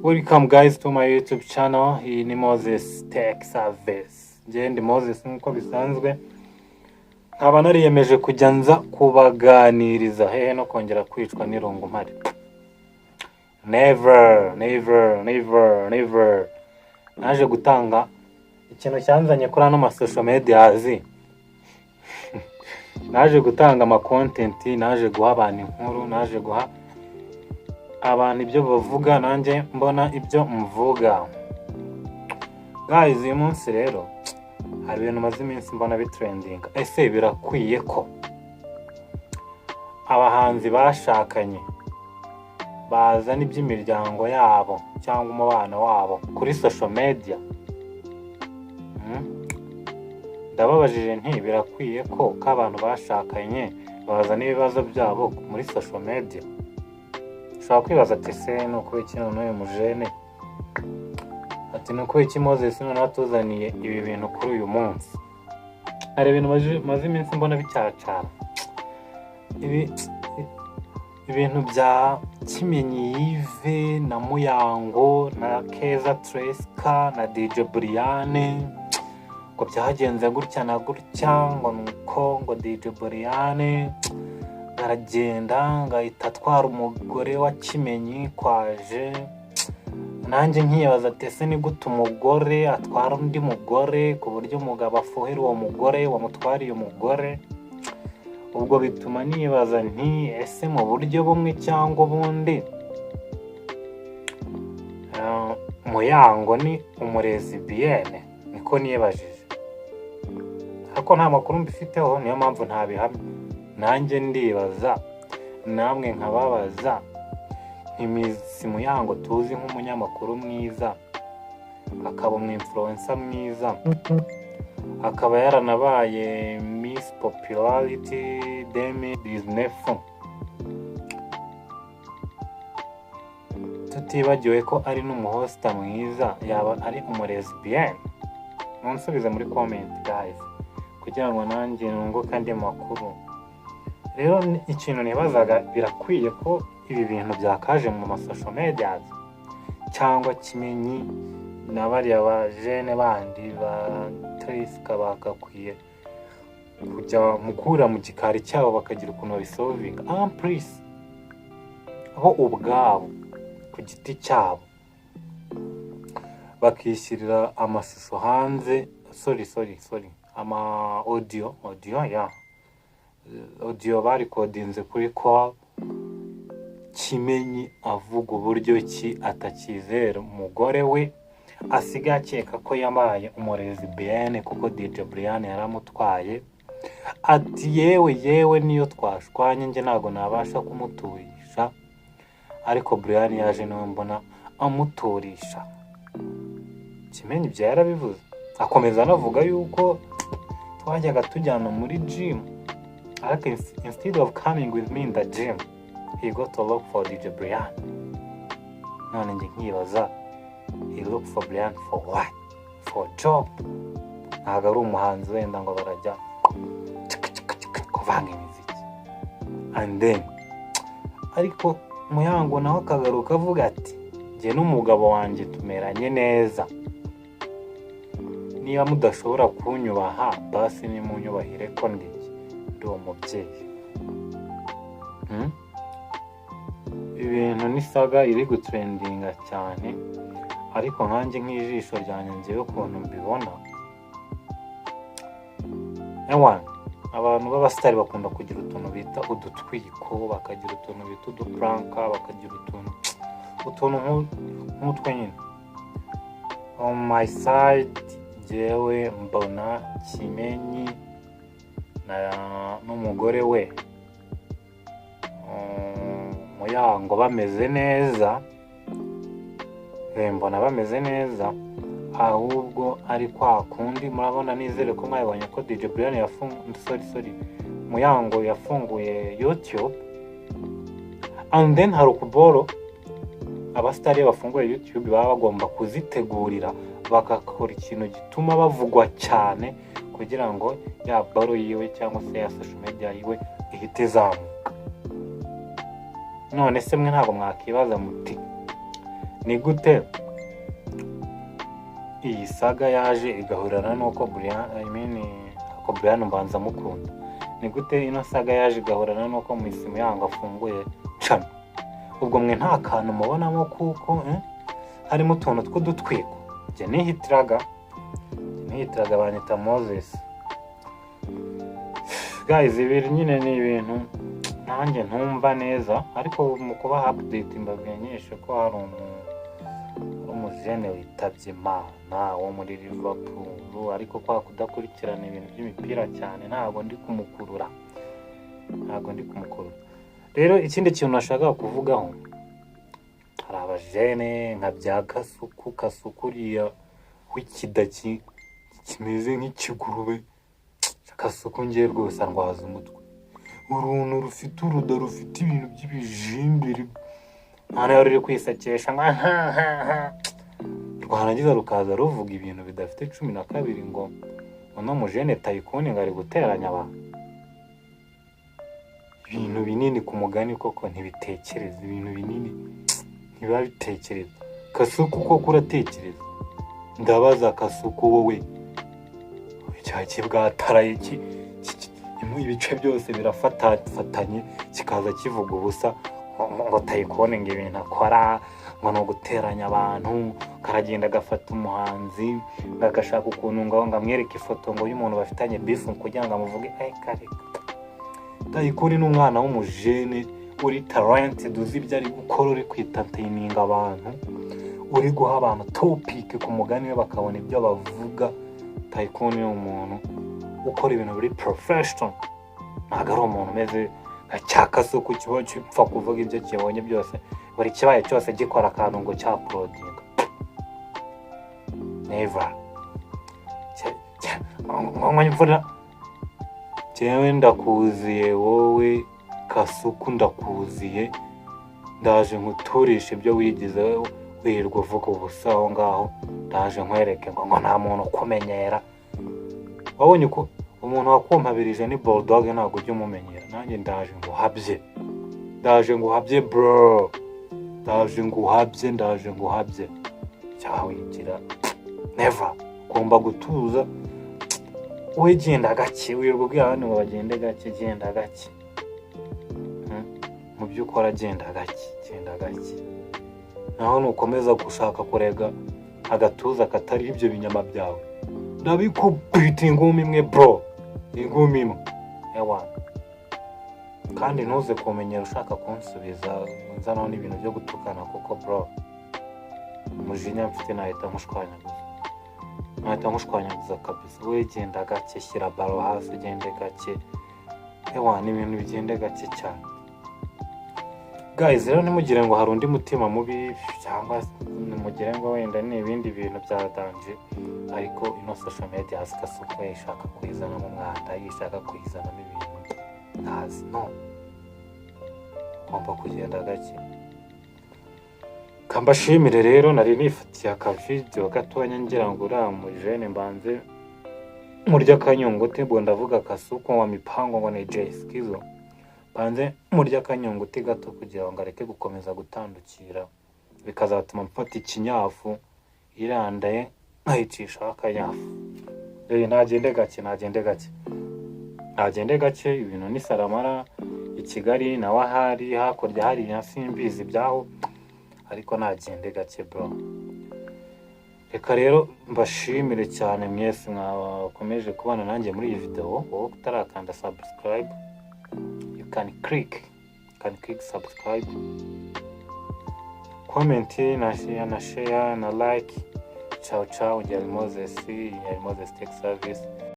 Welcome guys to my YouTube channel. Iyi ni Moses Tech Service. Njye ndi Moses nk'uko bisanzwe. Nkaba nariyemeje kujya nza kubaganiriza hehe no kongera kwicwa n'irungu mpari. Never, never, never, never. Naje gutanga ikintu cyanzanye kuri ano ma social medias. Naje gutanga ama content, naje guha abantu inkuru, naje guha abantu ibyo bavuga, nanjye mbona ibyo mvuga. Guys, uyu munsi rero hari ibintu maze iminsi mbona bitrendinga. Ese birakwiye ko abahanzi bashakanye bazana iby'imiryango yabo cyangwa umubano wabo kuri social media? Ndababajije nti birakwiye ko abantu bashakanye bazana ibibazo byabo muri social media? Ushobora kwibaza ati: "Se ni ukubera iki noneho uyu mujene?" Ati: "Ni ukubera iki Moses noneho atuzaniye ibi bintu kuri uyu munsi?" Hari ibintu maze iminsi mbona bicyacara, ibi ibintu bya Kimenyi Yves na Muyango na Keza Tresca na DJ Briane, ngo byagenze gutya na gutya, ngo nuko ngo DJ Briane aragenda ngahita atwara umugore wa Kimenyi kwaje. Nanjye nkibaza ati: "Ese ni gute umugore atwara undi mugore ku buryo umugabo afuhira uwo mugore wamutwariye umugore?" Ubwo bituma nibaza nti: "Ese mu buryo bumwe cyangwa ubundi Muyango ni umulesbienne?" Niko nibajije, ariko nta makuru mbifiteho, niyo mpamvu ntabihamya. Nanjye ndibaza, namwe nkababaza nti: Miss Muyango tuzi nk'umunyamakuru mwiza, akaba umu influencer mwiza, akaba yaranabaye Miss Popularity 2019, tutibagiwe ko ari n'umuhosta mwiza, yaba ari umulesbienne? Munsubize muri comment guys, kugira ngo nanjye nunguke andi makuru. Rero ikintu nibazaga, birakwiye ko ibi bintu byakaje mu ma social medias, cyangwa Kimenyi na bariya ba jene bandi ba Tresca bagakwiye kujya mu guhurira mu gikari cyabo bakagira ukuntu babisolvinga en plus bo ubwabo ku giti cyabo, bakishyirira amashusho hanze, sorry, sorry, sorry, ama audio, audio ya audio barikodinze kuri call, Kimenyi avuga uburyo ki atakizera umugore we, asigaye akeka ko yabaye umulesbienne kuko DJ Brian yaramutwaye. Ati: "Yewe yewe, niyo twashwanye njye ntabwo nabasha kumuturisha, ariko Brian yaje niwe mbona amuturisha." Kimenyi ibyo yarabivuze, akomeza anavuga yuko twajyaga tujyana muri gym, ariko instead of coming with me in the gym, he got to look for DJ Brian. None njye nkibaza, he look for Brian for what? For job? Ntabwo ari umuhanzi wenda ngo barajya kuvanga imiziki. And then ariko Muyango nawe akagaruka avuga ati: "Njye n'umugabo wanjye tumeranye neza. Niba mudashobora kunyubaha, basi nimunyubahire ko ndi umubyeyi." Ibintu ni saga iri gutrendinga cyane, ariko nkanjye nk'ijisho ryanjye, ngewe ukuntu mbibona, ewana, abantu b'abasitari bakunda kugira utuntu bita udutwiko, bakagira utuntu bita uduprank, bakagira utuntu nk'utwo nyine. On my side, njyewe mbona Kimenyi n'umugore we Muyango bameze neza. Mbona bameze neza, ahubwo ari kwa kundi murabona. Nizere ko mwabonye ko DJ Brian yafunguye, sorry, sorry, Muyango yafunguye YouTube, and then hari ukuboro abasitari iyo bafunguye YouTube baba bagomba kuzitegurira, bagakora ikintu gituma bavugwa cyane, kugira ngo ya baro yiwe cyangwa se ya social media yiwe ihite izamuka. None se mwe ntabwo mwakibaza muti: Ni gute iyi saga yaje igahurana n'uko Brian, I mean, ko Brian mbanza mukunda, ni gute ino saga yaje igahurana n'uko Miss Muyango afunguye channel? Ubwo mwe nta kantu mubonamo kuko harimo utuntu tw'udutwiko? Njye nihitiraga banyita Moses. Guys, ibi nyine ni ibintu nanjye ntumva neza, ariko mu kubaha update mbamenyeshe ko hari umujene witabye Imana wo muri Liverpool, ariko kwa kudakurikirana ibintu by'imipira cyane ntabwo ndi kumukurura. Rero ikindi kintu nashakaga kuvugaho, hari abajene nka bya Kasuku. Kasuku uriya w'ikidaki kimeze nk'ikigurube, Kasuku ngiye rwose andwaza umutwe. Uruntu rufite uruda, rufite ibintu by'ibijimbiri, nta ruri kwisekesha ngo rwarangiza rukaza ruvuga ibintu bidafite 12, ngo uno mujene Tycoon ngo ari guteranya abantu. Ibintu binini ku mugani koko ntibitekereza, ibintu binini ntibabitekereza. Kasuku, koko uratekereza? Ndabaza Kasuku, wowe cya kibwataraye ibice byose birafatafatanye, kikaza kivuga ubusa ngo Tycoon ngo ibintu akora ngo ni uguteranya abantu. Karagenda agafata umuhanzi ngo agashaka ukuntu ngo amwereke ifoto ngo y'umuntu bafitanye beef kugira ngo amuvuge. Kareka, Tycoon ni umwana w'umujene uri talented, uzi ibyo ari gukora, uri kwi-entertaininga abantu, uri guha abantu topic ku mugani we bakabona ibyo bavuga. Tycoon ni umuntu ukora ibintu biri professional, ntabwo ari umuntu umeze nka cya Kasuku kiba gipfa kuvuga ibyo kibonye byose, buri kibaye cyose gikora akantu ngo cya-uploadinga. Never. Ngo imvura. Njyewe ndakuziye wowe Kasuku, ndakuziye, ndaje nkuturishe ibyo wigize wirirwa uvuga ubusa aho ngaho. Ndaje nkwereke ngo nta muntu ukumenyera. Wabonye uko umuntu wakumpabirije ni bulldog, ntabwo ujya umumenyera. Nanjye ndaje nguhabye, ndaje nguhabye bro, ndaje nguhabye, ndaje nguhabye. Cyawigira never. Ugomba gutuza wowe, genda gake. Wirirwa ubwira abandi ngo bagende gake, genda gake. Mu byo ukora genda gake, genda gake. Naho nukomeza gushaka kurega agatuza katari ibyo binyama byawe, ndabikubita ingumi imwe bro, ingumi imwe ewa. Kandi ntuze kumenyera ushaka kunsubiza nzanaho n'ibintu byo gutukana, kuko bro umujinya mfite nahita nkushwanyaguza, nahita nkushwanyaguza kabisa. Wowe genda gake, shyira baro hasi ugende gake ewa, ni ibintu bigende gake cyane. Guys, rero ntimugire ngo hari undi mutima mubi cyangwa ntimugire ngo wenda ni ibindi bintu bya danger, ariko ino social media hasi Kasuku ishaka kuyizanamo umwanda, ishaka kuyizanamo ibintu ntazi. No ugomba kugenda gake. Kambashimire rero, nari nifatiye akavidewo gatonya ngira ngo uriya mujene mbanze murya akanyunguti. Ubwo ndavuga Kasuku wa mipango ngo ni Jay Skizo, banze murya akanyunguti gato kugira ngo areke gukomeza gutandukira, bikazatuma mfata ikinyafu irandaye nkayicishaho akanyafu. Nagende gake, nagende gake, nagende gake. Ibintu ni saramara i Kigali, nawe ahari hakurya hariya simbizi ibyaho, ariko nagende gake bro. Reka rero mbashimire cyane mwese mwakomeje kubana nanjye muri iyi video. Wowe utarakanda subscribe, you can click subscribe, comment na share na like. Ciao ciao. Yari Moses, yari Moses Tech Service.